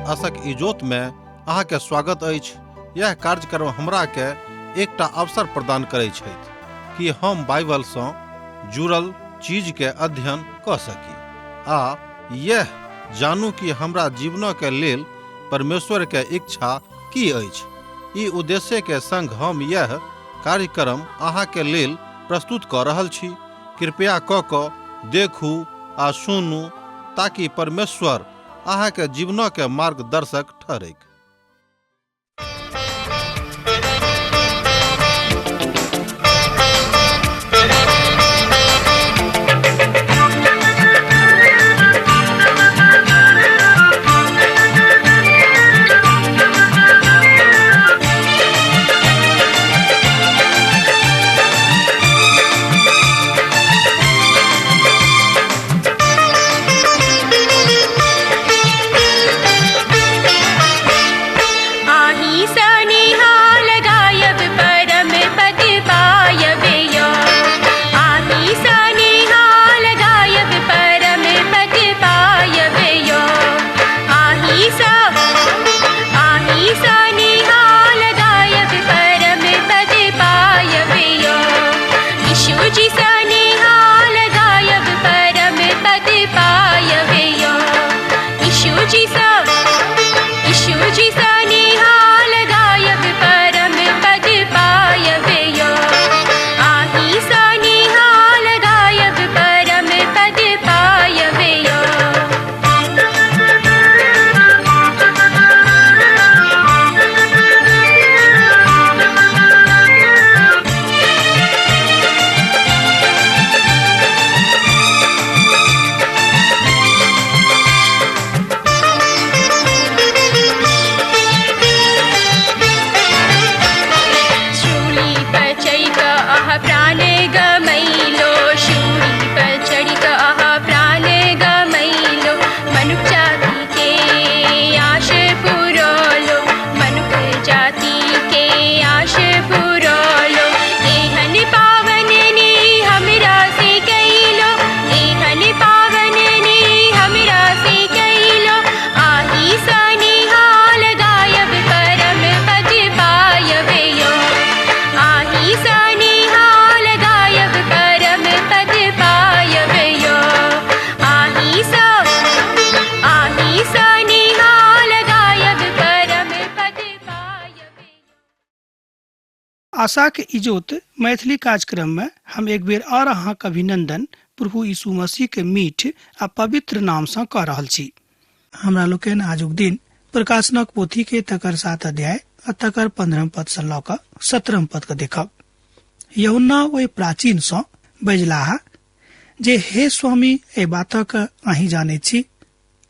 आशक इजोत में अहाँ के स्वागत अछि। यह कार्यक्रम हमरा के एकटा अवसर प्रदान करै छथि कि हम बाइबल सँ जुड़ल चीज के अध्ययन कऽ सकी आ यह जानू कि हमरा जीवन के लेल परमेश्वर के इच्छा की अछि। ई उद्देश्य के संग हम यह कार्यक्रम अहाँ के लेल प्रस्तुत कऽ रहल छी। कृपया कऽ कऽ देखू आ सुनू ताकि परमेश्वर अहाँ के जीवन के मार्गदर्शक ठहरैक। आही सनिहाल गायब परम पद पायब यो। आही सनिहाल गायब परम पद पायब यो। आही स आही सनिहाल गायब परम पद पायब यो। यीशु जी सनिहाल गायब परम पद पायब यो। यीशु जी स यीशु जी सनिहाल गायब परम पद पायब यो। आही सनिहाल गायब परम पद पायब यो। शूली पर चढ़ि कऽ अहाँ प्राण गमैलो। शूली पर चढ़ि कऽ अहाँ प्राण गमैलो। मनुख जाति के आश पुरौलो। मनुख जाति के आश पुरौलो। एहन पावन ने हमरा से कैलो। एहन पावन ने हमरा से कैलो। आही सनिहाल गायब परम पद पायब यो। आही सनिहाल गायब परम पद पायब यो। आही स आही सनिहाल गायब परम पद पायब यो। आशा के इजोत मैथिली कार्यक्रम में हम एक बेर और अहाँके अभिनंदन प्रभु यीशु मसीह के मीठ आ पवित्र नाम सँ कऽ रहल छी। हमरा लोकनि आजुक दिन प्रकाशनक पोथी के तकर 7 अध्याय आ तकर 15 पद सँ लऽ कऽ 17 पद के देखब। यूहन्ना ओहि प्राचीन सँ बजलाह जे हे स्वामी, एहि बातक अहीं जानैत छी।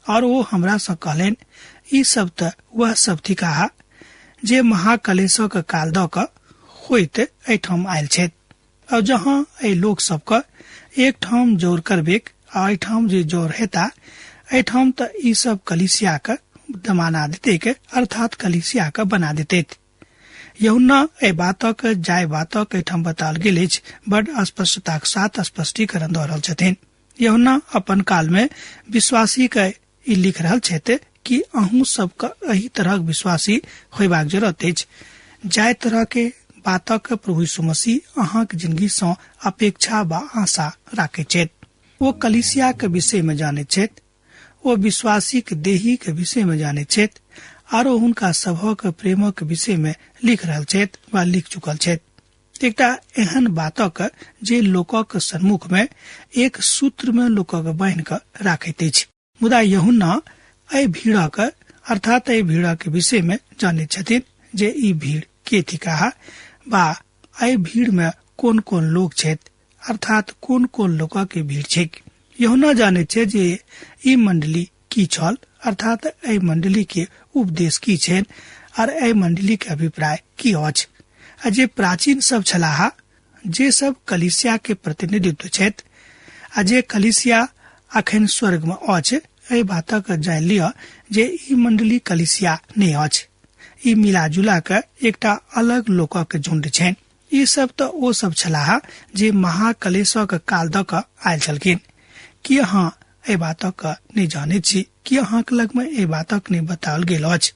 और ओ हमरा सँ कहलनि, ई सब तऽ वह सब थिकाह जे महाकलेशक काल दऽ कऽ होइत एहिठाम आयल छथि। और जहाँ एहि लोक सबके एकठाम जोर करबेक आ एहिठाम जे जोर हेता, एहिठाम तऽ ई सब कलीसिया के दमाना देतैक, अर्थात कलीसिया के बना देतैक। यूहन्ना एहि बातक जाय बातक एहिठाम बताओल गेल अछि, बड स्पष्टताक साथ स्पष्टीकरण दऽ रहल छथिन। यूहन्ना अपन काल में विश्वासी के ई लिख रहल छथि कि अहूँ सबके एहि तरहक विश्वासी होयबाक जरूरत अछि। जाय तरह के बातक प्रभु यीशु मसीह अहाँक जिंदगी सँ अपेक्षा वा आशा राखैत छथि। ओ कलीसिया के विषय में जानैत छथि, ओ विश्वासीक देही के विषय में जानैत छथि, आरो हुनका सभक प्रेमक विषय में लिख रहल छथि वा लिख चुकल छथि। एकटा एहन बातक जे लोकक सम्मुख में एक सूत्र में लोकक बान्हि कऽ राखैत अछि। मुदा यूहन्ना एहि भीड़क अर्थात एहि भीड़क विषय में जानैत छथिन जे ई भीड़ के थिकाह वा एहि भीड़ में कोन कोन लोक छथि, अर्थात कोन कोन लोकक के भीड़ छैक। यूहन्ना जानैत छै जे ई मंडली की छल, अर्थात एहि मंडली के उपदेश की छनि और एहि मंडली के अभिप्राय की अछि। आ जे प्राचीन सब छलाह, जे सब कलीसिया के प्रतिनिधित्व छथि आ जे कलीसिया अखन स्वर्ग में अछि, एहि बातक जानि लिअ जे ई मंडली कलीसिया नहि अछि। ई मिलाजुला के एकटा अलग लोकक झुंड छनि। ई सब तऽ ओ सब छलाह जे महाकलेशक काल दऽ कऽ आयल छलखिन। की अहाँ एहि बातक नहि जानैत छी? की अहाँक लगमे एहि बातक नहि बताओल गेल अछि?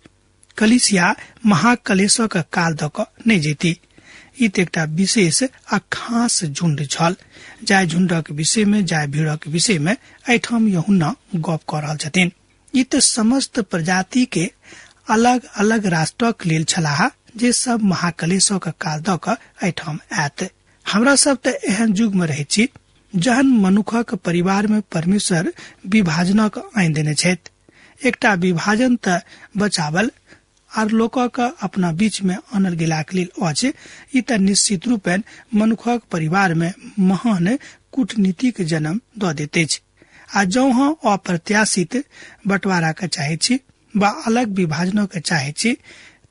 कलिसिया महाकलेशक काल दऽ कऽ नहि जेती। ई तऽ एकटा विशेष आ खास झुंड छल, जाहि झुंडक विषय मे, जाहि भीड़क विषय मे एहिठाम यूहन्ना गप कऽ रहल छथिन। ई तऽ समस्त प्रजाति के अलग अलग राष्ट्रक लेल छलाह जे सब महाकलेशक काल दऽ कऽ एहिठाम आयत। हमरा सब तऽ एहन युग मे रहै छी जहन मनुखक परिवार मे परमेश्वर विभाजनक आनि देने छथि। एकटा विभाजन तऽ बचावल आर लोकक अपना बीच मे आनल गेलाक लेल अछि। ई तऽ निश्चित रूपेण मनुखक परिवार मे महान कूटनीतिक जन्म दऽ दैत अछि। आ जौं हम अप्रत्याशित बंटवारा के चाहै छी बा अलग विभाजनक के चाहै छी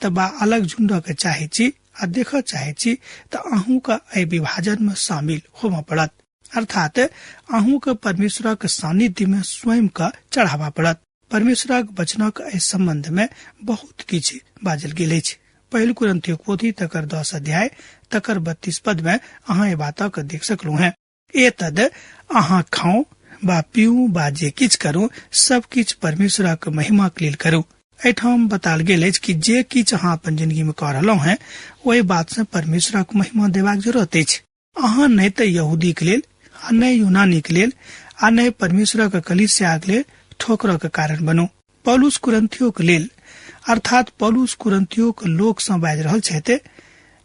तऽ बा अलग झुंडक के चाहै छी आ देखऽ चाहै छी तऽ अहूँके एहि विभाजन मे शामिल होमय पड़त। अर्थात अहूँके परमेश्वरक सानिध्य मे स्वयं के चढ़ावा पड़त। परमेश्वरक वचनक एहि संबंध मे बहुत किछु बाजल गेल अछि। पहिल कुरिन्थियों पोथी तकर 10 अध्याय तकर 32 पद में अहाँ एहि बातक देख सकलहुँ हैं। एतद अहाँ खाउ बा पीऊ बा जे किछु करू, सब किछु परमेश्वरक महिमा के लेल करू। एहिठाम बताल गेल अछि कि जे किछु अहाँ अपन जिंदगी में कऽ रहलहुँ हैं ओहि बात से परमेश्वरक महिमा देबाक जरूरत अछि। अहाँ नहि तऽ यहूदी के लेल आ नहि यूनानी के लेल आ नहि परमेश्वरक कलीसिया के लेल ठोकरक कारण बनू। पौलुस कुरिन्थियो के लेल, अर्थात पौलुस कुरिन्थियो के लोक सँ बाजि रहल छथि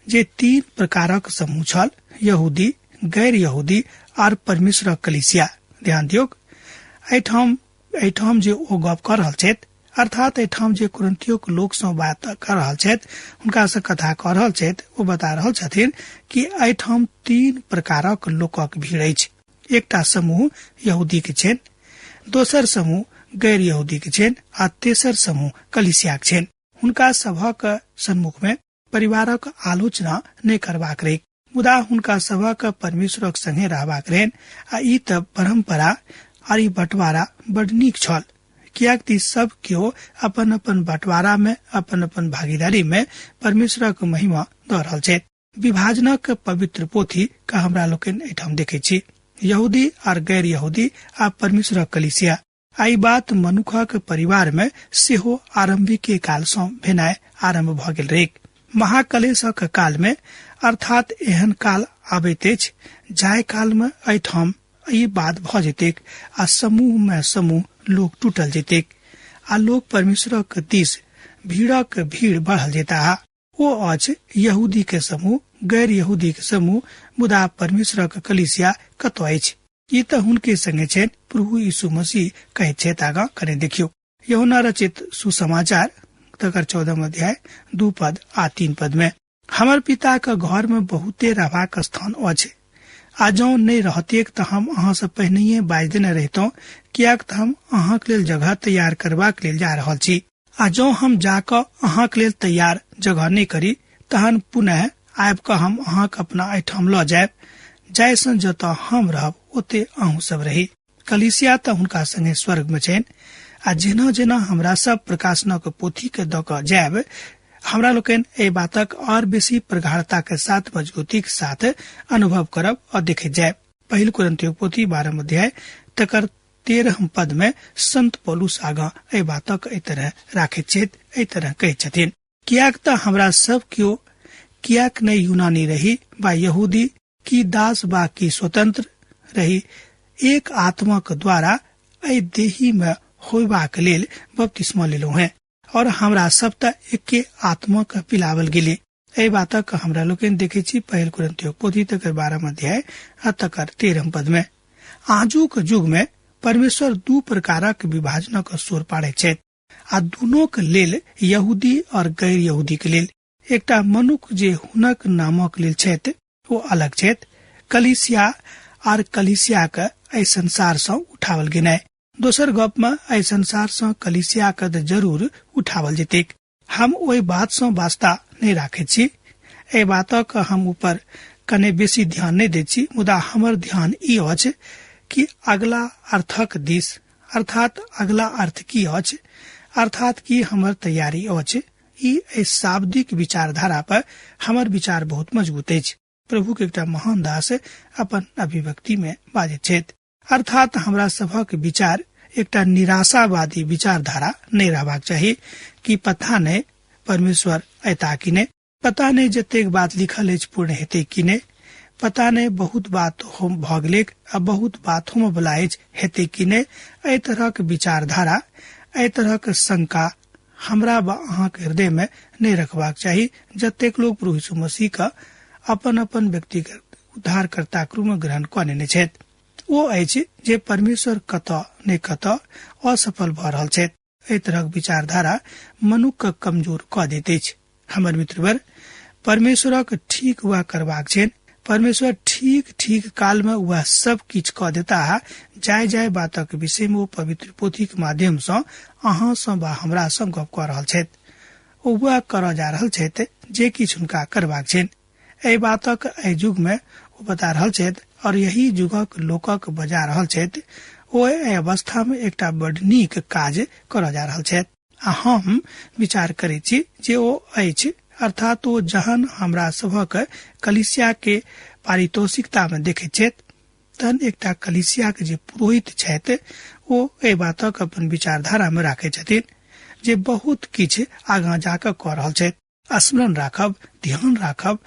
जे 3 प्रकारक समूह छल, यहूदी, गैर यहूदी आर परमेश्वरक कलीसिया। ध्यान दियौक, एहिठाम जे ओ गप कऽ रहल छथि, अर्थात एहिठाम जे कुरिन्थियो के लोक सँ बात कऽ रहल छथि, हुनका सँ कथा कऽ रहल छथि, ओ बता रहल छथिन कि एहिठाम 3 प्रकारक लोकक भीड़ अछि। एकटा समूह यहूदी के छनि, दोसर समूह गैर यहूदी के छनि आ तेसर समूह कलीसियाक छनि। हुनका सभक सम्मुख में परिवारक आलोचना नहि करबाक रहै, मुदा हुनका सभक परमेश्वरक संगे रहबाक रहनि। आ ई तऽ परंपरा आर ई बंटवारा बड नीक छल, कियाक तऽ सब केओ अपन अपन बंटवारा में अपन अपन भागीदारी में परमेश्वरक महिमा दऽ रहल छथि। विभाजनक पवित्र पोथी का हमरा लोकनि एहिठाम देखै छी, यहूदी आर गैर यहूदी आ परमेश्वरक कलीसिया। आ ई बात मनुखक परिवार में सेहो आरंभिके काल सँ भेनाइ आरंभ भऽ गेल रहैक। महाकलेशक काल में, अर्थात एहन काल आबैत अछि जाहि काल में एहिठाम ई बात भऽ जेतैक आ समूह में समूह लोक टूटल जेतैक आ लोक परमेश्वरक दिस भीड़क भीड़ बढ़ल जेताह। ओ अछि यहूदी के समूह, गैर यहूदी के समूह, मुदा परमेश्वरक कलीसिया कतऽ अछि? ई तऽ हुनके संगे छनि, प्रभु यीशु मसीह कहैत छथि। आगाँ कने देखियौ, यूहन्ना रचित सुसमाचार तकर 14 अध्याय 2 पद आ 3 पद में, हमर पिता के घर में बहुते रहबाक स्थान अछि, आ जँ नहि रहतियैक तऽ हम अहाँ सँ पहिनहिये बाजि देने रहितहुँ, किएक तऽ हम अहाँक लेल जगह तैयार करबाक लेल जा रहल छी। आ जँ हम जाकऽ अहाँक लेल तैयार जगह नहि करी तहन पुनः आबि कऽ हम अहाँक अपना एहिठाम लऽ जायब, जाहिसँ जतऽ हम रहब ओते अहूँ सब रही। कलीसिया तऽ हुनका संगे स्वर्ग में छनि। आ जेना जेना हमरा सब प्रकाशनक पोथी के दऽ कऽ जायब, हमरा लोकनि एहि बातक और बेसी प्रगाढ़ता के साथ, मजबूती के साथ अनुभव करब और देखैत जायब। पहिल कुरिन्थियों पोथी 12 अध्याय तकर 13 पद में संत पौलुस आगाँ एहि बातक एहि तरह राखैत छथि, एहि तरह कहैत छथिन, किएक तऽ हमरा सब केओ किएक नहि यूनानी रही बा यहूदी, की दास बा की स्वतंत्र रही, एक आत्माक द्वारा एहि देही में होयबाक लेल बपतिस्मा लेलहुँ हैं और हमरा सब तऽ एके आत्माक पिलावल गेली। एहि बातक हमरा लोकनि देखै छी पहिल कुरिन्थियों पोथी तकर 12 अध्याय आ तकर 13 पद में। आजुक युग में परमेश्वर 2 प्रकारक विभाजनक स्वर पाड़ैत छथि आ दुनूक लेल, यहूदी और गैर यहूदी के लेल। एकटा मनुख जे हुनक नामक लेल छथि ओ अलग छथि, कलीसिया आर कलीसियाक एहि संसार सँ उठावल गेनाइ। दोसर गप में एहि संसार सँ कलीसियाक जरूर उठावल जेतैक। हम ओहि बात सँ वास्ता नहि राखैत छी, एहि बातक हम ऊपर कने बेसी ध्यान नहि दैत छी, मुदा हमर ध्यान ई अछि कि अगला अर्थक दिस, अर्थात अगला अर्थ की अछि, अर्थात की हमर तैयारी अछि। ई एहि शाब्दिक विचारधारा पर हमर विचार बहुत मजबूत अछि। प्रभु के एकटा महान दास अपन अभिव्यक्ति में बाजैत छथि। अर्थात हमरा सभक विचार एकटा निराशावादी विचारधारा नहि रहबाक चाही कि पता नहि परमेश्वर अयता कि नहि, पता नहि जतेक बात लिखल अछि पूर्ण हेतै कि नहि, पता नहि बहुत बात भऽ गेलैक आ बहुत बात होमयवला अछि हेतै कि नहि। एहि तरहक विचारधारा, एहि तरहक शंका हमरा वा अहाँके हृदय में नहि रखबाक चाही। जतेक लोग प्रभु यीशु मसीह का अपन अपन व्यक्तिगत उद्धारकर्ताक रूप में ग्रहण कऽ नेने छथि, ओ अछि जे परमेश्वर कतऽ नहि कतऽ असफल भऽ रहल छथि। एहि तरहक विचारधारा मनुख के कमजोर कऽ दैत अछि। हमर मित्रवर, परमेश्वरक ठीक वएह करबाक छनि। परमेश्वर ठीक ठीक काल में वह सब किछु कऽ देता। जाय जाय बातक विषय में ओ पवित्र पोथीक माध्यम सँ अहाँ सँ वा हमरा सँ गप कऽ रहल छथि। ओ वएह करऽ जा रहल छथि जे किछु हुनका करबाक छनि। एहि बातक एहि युग में ओ बता रहल छथि और यही युगक लोकक बजा रहल छथि। ओ एहि अवस्था में एकटा बड नीक काज करऽ जा रहल छथि। आ हम विचार करै छी जे ओ अछि, अर्थात ओ जहन हमरा सभक कलिसिया के पारितोषिकता में देखैत छथि तहन एकटा कलिसिया के जे पुरोहित छथि ओ एहि बातक अपन विचारधारा में राखै छथिन जे बहुत किछु आगाँ जाकऽ कऽ रहल छथि। स्मरण राखब, ध्यान राखब,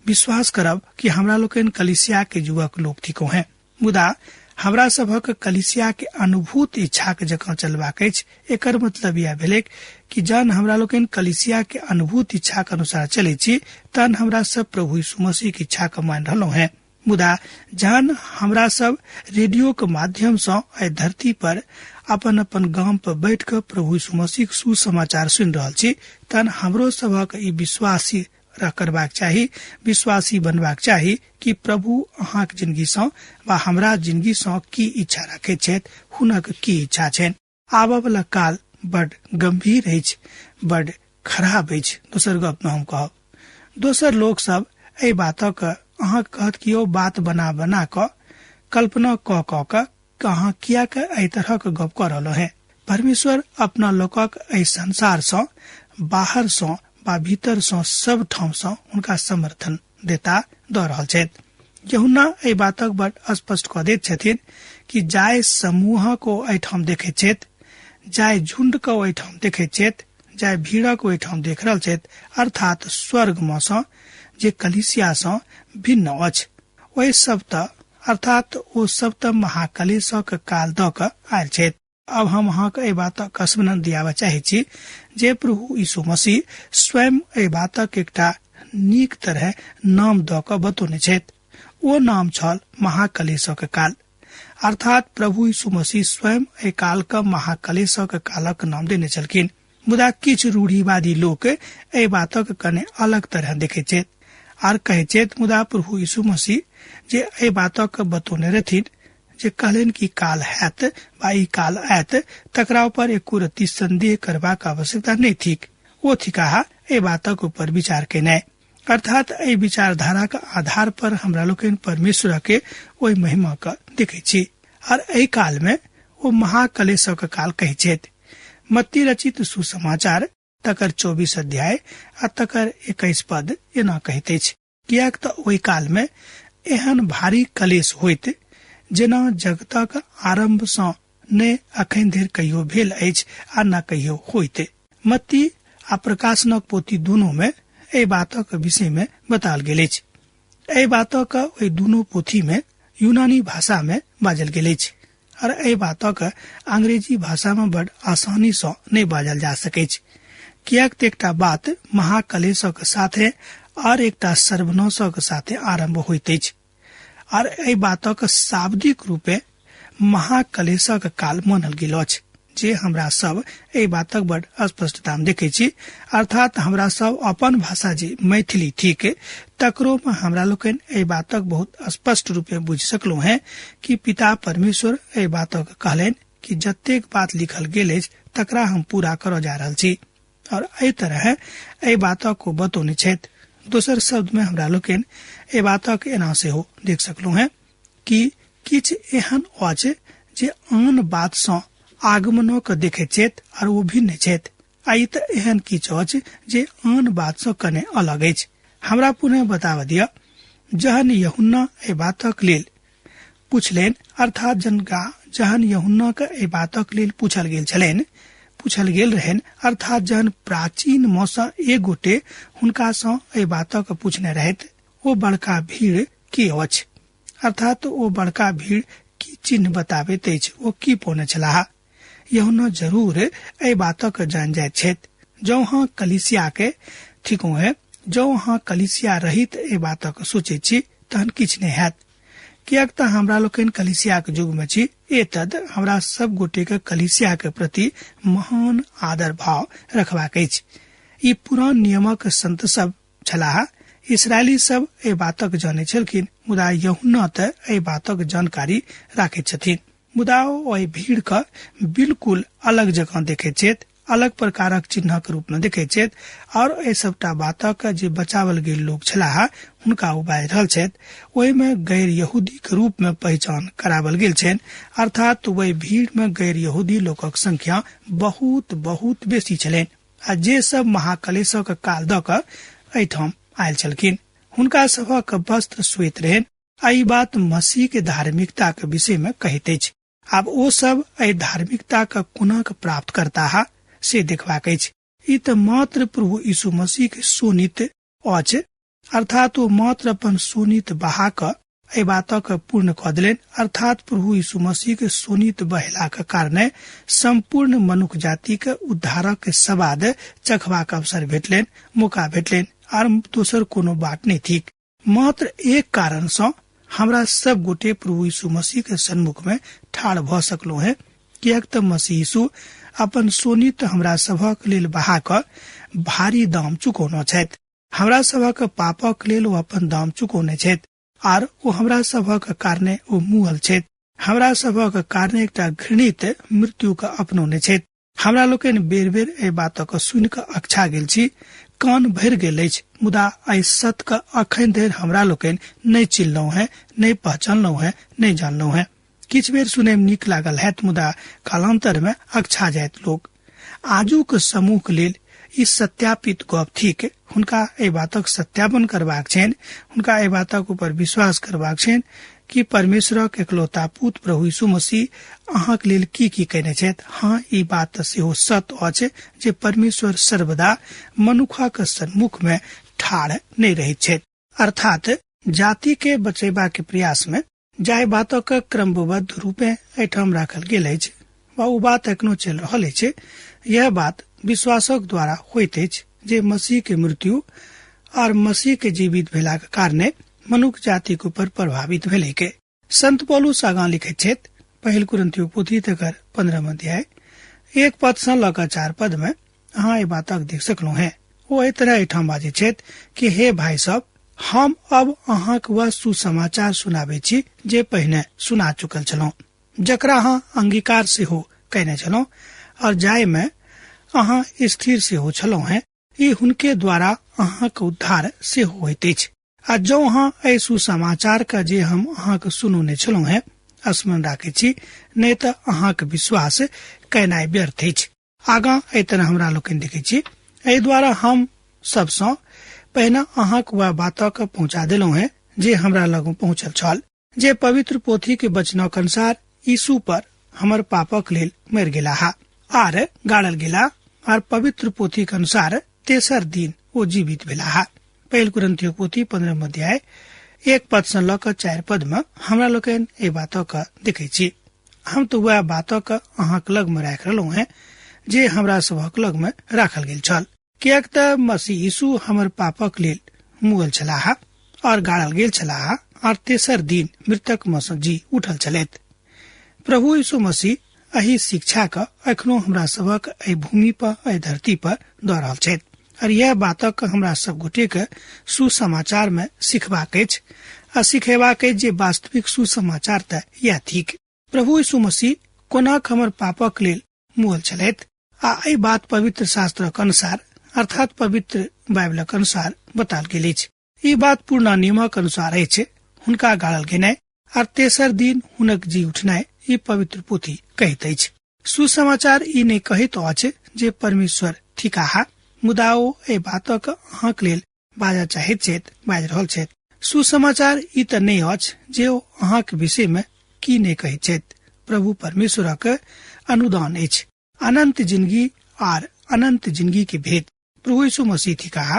विश्वास करब कि हमरा लोकनि कलिसिया के युवक लोक थिको हैं, मुदा हमरा सभक कलिसिया के अनुभूत इच्छाक जकाँ चलबाक अछि। एकर मतलब यह भेलैक कि जहन हमरा लोकनि कलिसिया के अनुभूत इच्छाक अनुसार चलै छी तहन हमरा सब प्रभु यीशु मसीह के इच्छा के मान रहलहुँ हैं। मुदा जहन हमरा सब रेडियो के माध्यम सँ एहि धरती पर अपन अपन गाम पर बैठ कऽ प्रभु यीशु मसीह के सुसमाचार सुनि रहल छी तहन हमरो सभक ई विश्वासी करबाक चाही, विश्वासी बनबाक चाही कि प्रभु अहाँक जिंदगी सँ वा हमरा जिंदगी सँ की इच्छा रखैत छथि, हुनक की इच्छा छनि। आबऽ वाला काल बड गंभीर अछि, बड खराब अछि। दोसर गप में हम कहब, दोसर लोक सब एहि बातक अहाँ कहत कि ओ बात बना बना कऽ कल्पना कऽ कऽ कऽ अहाँ किया के एहि तरहक गप कऽ रहलहुँ हैं। परमेश्वर अपना लोकक एहि संसार सँ बाहर सँ वा भीतर सँ सब ठाम सँ हुनका समर्थन देता दऽ रहल छथि। यूहन्ना एहि बातक बड स्पष्ट कऽ दैत छथिन कि जाय समूहक ओ एहिठाम देखैत छथि, जाय झुंड के ओहिठाम देखैत छथि, जाय भीड़क ओहिठाम देख रहल छथि, अर्थात स्वर्ग मे सँ जे कलिसिया सँ भिन्न अछि, ओहि सब तऽ अर्थात ओ सब तऽ महाकलेशक काल दऽ कऽ आयल छथि। अब हम अहाँके एहि बातक स्मरण दियाबऽ चाहै छी जे प्रभु यीशु मसीह स्वयं एहि बातक एकटा नीक तरह नाम दऽ कऽ बतौने छथि। ओ नाम छल महाकलेशक काल। अर्थात प्रभु यीशु मसीह स्वयं एहि काल के महाकलेशक कालक नाम देने छलखिन। मुदा किछु रूढ़िवादी लोक एहि बातक कने अलग तरह देखैत छथि आर कहैत छथि, मुदा प्रभु यीशु मसीह जे एहि बातक बतौने रहथिन, जे कहलनि कि काल हैत वा ई काल आयत, तकरा ऊपर एको रत्ती संदेह करबाक आवश्यकता नहि थिक। ओ थिकाह एहि बातक ऊपर विचार केनाइ। अर्थात एहि विचारधाराक आधार पर हमरा लोकनि परमेश्वर के ओहि महिमा के देखै छी आर एहि काल में ओ महाकलेशक काल कहै छथि। मत्ती रचित सुसमाचार तकर 24 अध्याय आ तकर 21 पद एना कहैत अछि, किएक तऽ ओहि काल में एहन भारी कलेश होइत जेना जगतक आरंभ सँ ने अखन धरि कहियो भेल अछि आ न कहियो होइत। मत्ती आ प्रकाशनक पोथी दुनू में एहि बातक विषय में बताओल गेल अछि। एहि बातक ओहि दुनू पोथी में यूनानी भाषा में बाजल गेल अछि और एहि बातक अंग्रेजी भाषा में बड़ आसानी सँ नहि बाजल जा सकैछ, किएक तऽ एकटा बात महाकलेशक साथे और एकटा सर्वनाशक साथे आरंभ होइत अछि और एहि बातक शाब्दिक रूपे महाकलेशक काल मानल गेल अछि, जे हमरा सब एहि बातक बड़ स्पष्टता में देखै छी। अर्थात हमरा सब अपन भाषा जे मैथिली थिक तकरो में हमरा लोकनि एहि बातक बहुत स्पष्ट रूपे बुझि सकलहुँ हैं कि पिता परमेश्वर एहि बातक कहलनि कि जतेक बात लिखल गेल अछि तकरा हम पूरा करऽ जा रहल छी और एहि तरह एहि बातक ओ बतौने छथि। दोसर शब्द में हमरा लोकनि एहि बातक एना सेहो देख सकलहुँ हैं कि किछु एहन अछि जे आन बात सँ आगमनो के देखैत छथि और ओ भिन्न छथि, आ ई तऽ एहन किछु अछि जे आन बात सँ कने अलग अछि। हमरा पुनः बताबऽ दिअ, जहन यूहन्ना एहि बातक लेल पूछलनि, अर्थात जहन यूहन्ना के एहि बातक लेल पूछल गेल छलनि, पूछल गेल रहनि, अर्थात जहन प्राचीन मौसा एक गोटे हुनका सँ एहि बातक पूछने रहथि, ओ बड़का भीड़ की अछि, अर्थात ओ बड़का भीड़ की चिन्ह बताबैत अछि, ओ की पौने छलाह। यूहन्ना जरूर एहि बातक जान जाइत छथि। जौ अहाँ कलीसिया के थिकहुँ है, जौ अहाँ कलीसिया रहित एहि बातक सोचैत छी तहन किछु नहि हैत, किएक तऽ हमरा लोकनि कलीसियाक युग में छी। एतद हमरा सब गोटे के कलीसिया के प्रति महान आदर भाव रखबाक अछि। ई पुरान नियमक संत सब छलाह। इसराइली सब एहि बातक जानै छलखिन, मुदा यूहन्ना तऽ एहि बातक जानकारी राखैत छथिन। मुदा ओ एहि भीड़ के बिल्कुल अलग जगह देखैत छथि, अलग प्रकारक चिन्हक रूप में देखैत छथि और एहि सबटा बातक जे बचावल गेल लोक छलाह हुनका ओ बाजि रहल छथि। ओहिमे गैर यहूदी के रूप में पहचान करावल गेल छनि, अर्थात ओहि भीड़ में गैर यहूदी लोकक संख्या बहुत बहुत बेसी छलनि आ जे सब महाकलेशक काल दऽ कऽ एहिठाम आयल छलखिन। हुनका सभक वस्त्र श्वेत रहनि आ ई बात मसीह के धार्मिकता के विषय में कहैत अछि। आब ओ सब एहि धार्मिकता के कोना के प्राप्त करताह से देखबाक अछि। ई तऽ मात्र प्रभु यीशु मसीह के शोणित अछि, अर्थात ओ मात्र अपन शोणित बहा कऽ एहि बातक पूर्ण कऽ देलनि, अर्थात प्रभु यीशु मसीह के शोणित बहेलाक कारणे संपूर्ण मनुख जाति के उद्धारक के सवाद चखबाक अवसर भेटलनि, मौका भेटलनि, आर दोसर कोनो बात नहि थिक। मात्र एक कारण सँ हमरा सब गोटे प्रभु यीशु मसीह के सन्मुख में ठाढ़ भऽ सकलहुँ हैं, किएक तऽ मसीह यीशु अपन शोणित हमरा सभक लेल बहा कऽ भारी दाम चुकौने छथि। हमरा सभक पापक लेल ओ अपन दाम चुकौने छथि आर ओ हमरा सभक कारणे ओ मुअल छथि। हमरा सभक कारणे एकटा घृणित मृत्यु के अपनौने छथि। हमरा लोकनि बेर बेर एहि बातक सुनि कऽ अकछा गेल छी, कान भरि गेल अछि, मुदा एहि सत्य के अखन धरि हमरा लोकनि नहि चिन्हलहुँ हैं, नहि पहचानलहुँ हैं, नहि जानलहुँ हैं। किछु बेर सुनय मे नीक लागल हैत, मुदा कालांतर मे अकछा जायत लोक। आजुक समूह के लेल ई सत्यापित गप थिक। हुनका एहि बातक सत्यापन करबाक छनि, हुनका एहि बातक ऊपर विश्वास करबाक छनि कि परमेश्वरक एकलौता पुत प्रभु यीशु मसीह अहाँक लेल की की कयने छथि। हाँ, ई बात सेहो सत्य अछि जे परमेश्वर सर्वदा मनुखक सन्मुख में ठाढ़ नहि रहैत छथि। अर्थात जाति के बचेबा के प्रयास में जाहि बातक क्रमबद्ध रूपे एहिठाम राखल गेल अछि वा ओ बात एखनो चलि रहल अछि, यह बात विश्वासक द्वारा होइत अछि जे मसीह के मृत्यु और मसीह के जीवित भेलाक कारणे मनुख जातिक ऊपर प्रभावित भेलैक। संत पौलुस आगाँ लिखैत छथि, पहिल कुरिन्थियो पोथी तकर 15 अध्याय 1 पद सँ लऽ कऽ 4 पद में अहाँ एहि बातक देख सकलहुँ हैं। ओ एहि तरह एहिठाम बाजै छथि कि हे भाई सब, हम अब अहाँक वह सुसमाचार सुनाबै छी जे पहिने सुना चुकल छलहुँ, जकरा अहाँ अंगीकार सेहो कयने छलहुँ और जाहि में अहाँ स्थिर सेहो छलहुँ हैं। ई हुनके द्वारा अहाँक उद्धार सेहो होइत अछि। आ जँ अहाँ एहि सुसमाचार के जे हम अहाँक सुनौने छलहुँ हैं स्मरण राखै छी, नहि तऽ अहाँक विश्वास कयनाइ व्यर्थ अछि। आगाँ एहि तरह हमरा लोकनि देखै छी, एहि द्वारा हम सबसँ पहिने अहाँक वएह बातक पहुँचा देलहुँ हैं जे हमरा लग पहुँचल छल, जे पवित्र पोथी के वचनक अनुसार यीशु पर हमर पापक लेल मरि गेलाह आर गाड़ल गेला आर पवित्र पोथी के अनुसार तेसर दिन ओ जीवित भेलाह। पहिल कुरिन्थियो पोथी 15 अध्याय 1 पद सँ लऽ कऽ 4 पद में हमरा लोकनि एहि बातक देखै छी। हम तऽ वएह बातक अहाँक लग में राखि रहलहुँ हैं जे हमरा सभक लग में राखल गेल छल, किएक तऽ मसीह यीशु हमर पापक लेल मुअल छलाह और गाड़ल गेल छलाह और तेसर दिन मृतक में सँ जी उठल छलथि। प्रभु यीशु मसीह एहि शिक्षा के एखनो हमरा सभक एहि भूमि पर, एहि धरती पर दऽ रहल छथि और यह बातक हमरा सब गोटे के सुसमाचार में सिखबाक अछि आ सिखेबाक अछि जे वास्तविक सुसमाचार तऽ यह थिक। प्रभु यीशु मसीह कोना हमर पापक लेल मुअल छलथि आ एहि बात पवित्र शास्त्रक अनुसार अर्थात पवित्र बाइबलक अनुसार बताल गेल अछि। ई बात पूर्ण नियमक अनुसार अछि। हुनका गाड़ल गेनाइ आर तेसर दिन हुनक जी उठनाइ ई पवित्र पोथी कहैत अछि। सुसमाचार ई नहि कहैत अछि जे परमेश्वर थिकाह, मुदा ओ एहि बातक अहाँक लेल बाजऽ चाहैत छथि, बाजि रहल छथि। सुसमाचार ई तऽ नहि अछि जे ओ अहाँक विषय मे की नहि कहैत छथि। प्रभु परमेश्वरक अनुदान अछि अनंत जिंदगी आर अनंत जिंदगी के भेद प्रभु यीशु मसीह थिकाह।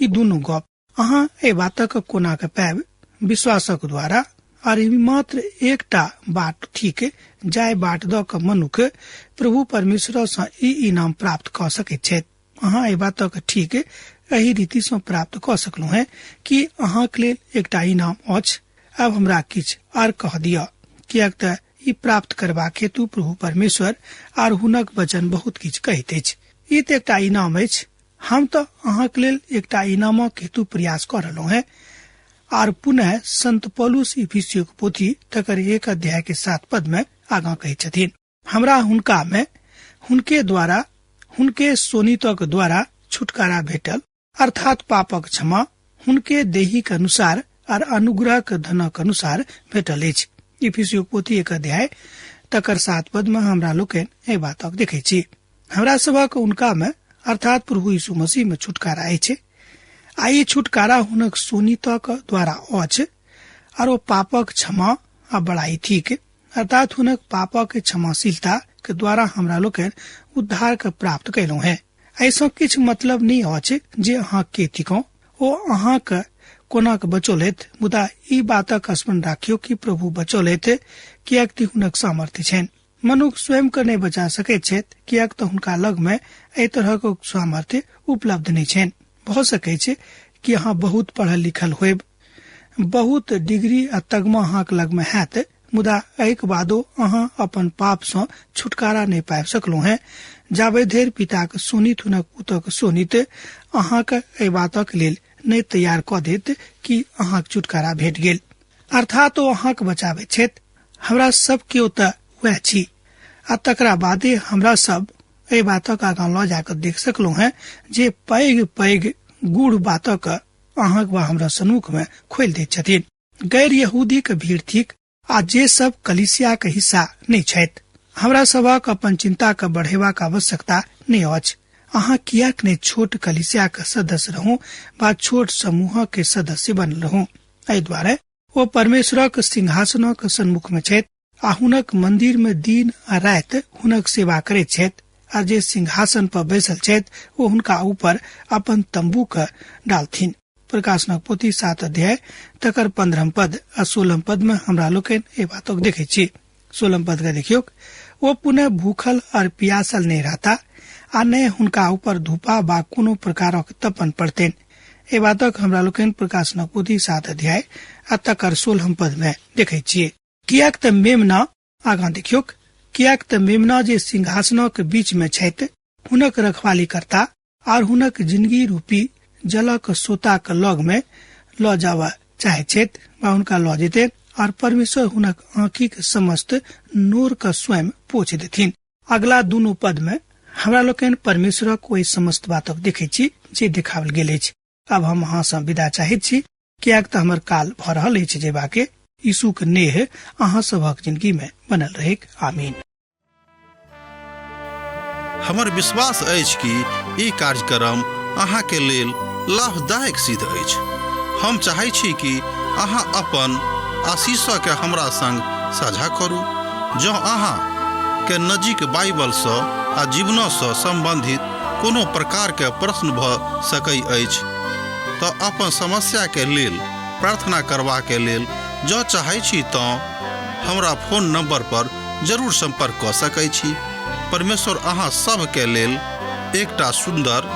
ई दुनू गप अहाँ एहि बातक कोना के पायब? विश्वासक द्वारा। आर ई मात्र एकटा बाट थिक जाहि बाट दऽ कऽ मनुख प्रभु परमेश्वर सँ ई इनाम प्राप्त कऽ सकैत छथि। अहाँ एहि बातक ठीक एहि रीति सँ प्राप्त कऽ सकलहुँ हैं कि अहाँक लेल एकटा इनाम अछि। आब हमरा किछु आर कह दिअ, किएक तऽ ई प्राप्त करबाक हेतु प्रभु परमेश्वर आर हुनक वचन बहुत किछु कहैत अछि। ई तऽ एकटा इनाम अछि। हम तऽ अहाँक लेल एकटा इनामक हेतु प्रयास कऽ रहलहुँ हैं। आर पुनः संत पौलुस इफिसियोक पोथी तकर 1 अध्याय के 7 पद में आगाँ कहैत छथिन, हमरा हुनका में हुनके द्वारा हुनके सोनितक द्वारा छुटकारा भेटल, अर्थात पापक क्षमा हुनके देहीक अनुसार आर अनुग्रहक धनक अनुसार भेटल अछि। इफिसियोक पोथी 1 अध्याय तकर 7 पद में हमरा लोकनि एहि बातक देखै छी। हमरा सभक हुनका में अर्थात प्रभु यीशु मसीह में छुटकारा अछि आ ई छुटकारा हुनक सोनितक द्वारा अछि आर ओ पापक क्षमा आ बड़ाई थिक, अर्थात हुनक पापक क्षमाशीलता के द्वारा हमरा लोकनि उद्धार के प्राप्त कयलहुँ हैं। एहिसँ किछु मतलब नहि अछि जे अहाँ के थिकहुँ, ओ अहाँक कोना के बचौलथि, मुदा ई बातक स्मरण राखियौ कि प्रभु बचौलथि किएक तऽ हुनक सामर्थ्य छनि। मनुख स्वयं के नहि बचा सकैत छथि किएक तऽ हुनका लग में एहि तरहक सामर्थ्य उपलब्ध नहि छनि। भऽ सकैत छै कि अहाँ बहुत पढ़ल लिखल होयब, बहुत डिग्री आ तगमा अहाँक लग में हैत, मुदा एहिक बादो अहाँ अपन पाप सँ छुटकारा नहि पाबि सकलहुँ हैं जाबे धरि पिताक सोनित हुनक पुतक सोनित अहाँक एहि बातक लेल नहि तैयार कऽ देत कि अहाँक छुटकारा भेट गेल, अर्थात ओ अहाँक बचाबैत छथि। हमरा सब केओ तऽ वएह छी आ तकरा बादे हमरा सब एहि बातक आगाँ लऽ जाकऽ देख सकलहुँ हैं जे पैघ पैघ गूढ़ बातक अहाँक वा हमरा सन्मुख में खोलि दैत छथिन। गैर यहूदी के भीड़ थिक आ जे सब कलीसिया के हिस्सा नहि छथि। हमरा सभक अपन चिंता के बढ़ेबाक आवश्यकता नहि अछि। अहाँ किएक नहि छोट कलीसिया के सदस्य रहू वा छोट समूह के सदस्य बनल रहू। एहि दुआरे ओ परमेश्वरक सिंहासनक सन्मुख में छथि आ हुनक मंदिर में दिन आ राति हुनक सेवा करैत छथि आ जे सिंहासन पर बैसल छथि ओ हुनका ऊपर अपन तंबू के डालथिन। प्रकाशनक पोथी 7 अध्याय तकर 15 पद आ 16 पद में हमरा लोकनि एहि बातक देखै छी। 16 पद के देखियौ, ओ पुनः भूखल और पियासल नहि रहता आ नहि हुनका ऊपर धूपा वा कोनो प्रकारक तपन पड़तनि। एहि बातक हमरा लोकनि प्रकाशनक पोथी 7 अध्याय आ तकर 16 पद में देखै छियै। किएक तऽ मेमना, आगाँ देखियौ, किएक तऽ मेमना जे सिंहासनक बीच में छथि हुनक रखवाली करता आर हुनक जिंदगी रूपी जलक सोताक लग में लऽ जाबऽ चाहैत छथि वा हुनका लऽ जेतनि आर परमेश्वर हुनक आँखिक समस्त नोर के स्वयं पोछि देथिन। अगला दुनू पद में हमरा लोकनि परमेश्वरक ओहि समस्त बातक देखै छी जे देखाओल गेल अछि। आब हम अहाँ सँ विदा चाहैत छी किएक तऽ हमर काल भऽ रहल अछि जेबाके। यीशुक नेह अहाँ सभक जिंदगी में बनल रहैक। आमीन। हमर विश्वास अछि कि ई कार्यक्रम अहाँ के लेल लाभदायक सिद्ध अछि। हम चाहै छी कि अहाँ अपन आशीषके हमरा संग साझा करू। जँ अहाँ के नजीक बाइबलसँ आ जीवनसँ सम्बन्धित कोनो प्रकारके प्रश्न भऽ सकै अछि तऽ अपन समस्याके लेल प्रार्थना करबाके लेल जँ चाहै छी तँ हमरा फोन नंबर पर जरूर संपर्क कऽ सकै छी। परमेश्वर अहाँ सभके लेल एकटा सुन्दर,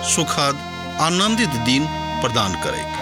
सुखद, आनंदित दिन प्रदान करैक।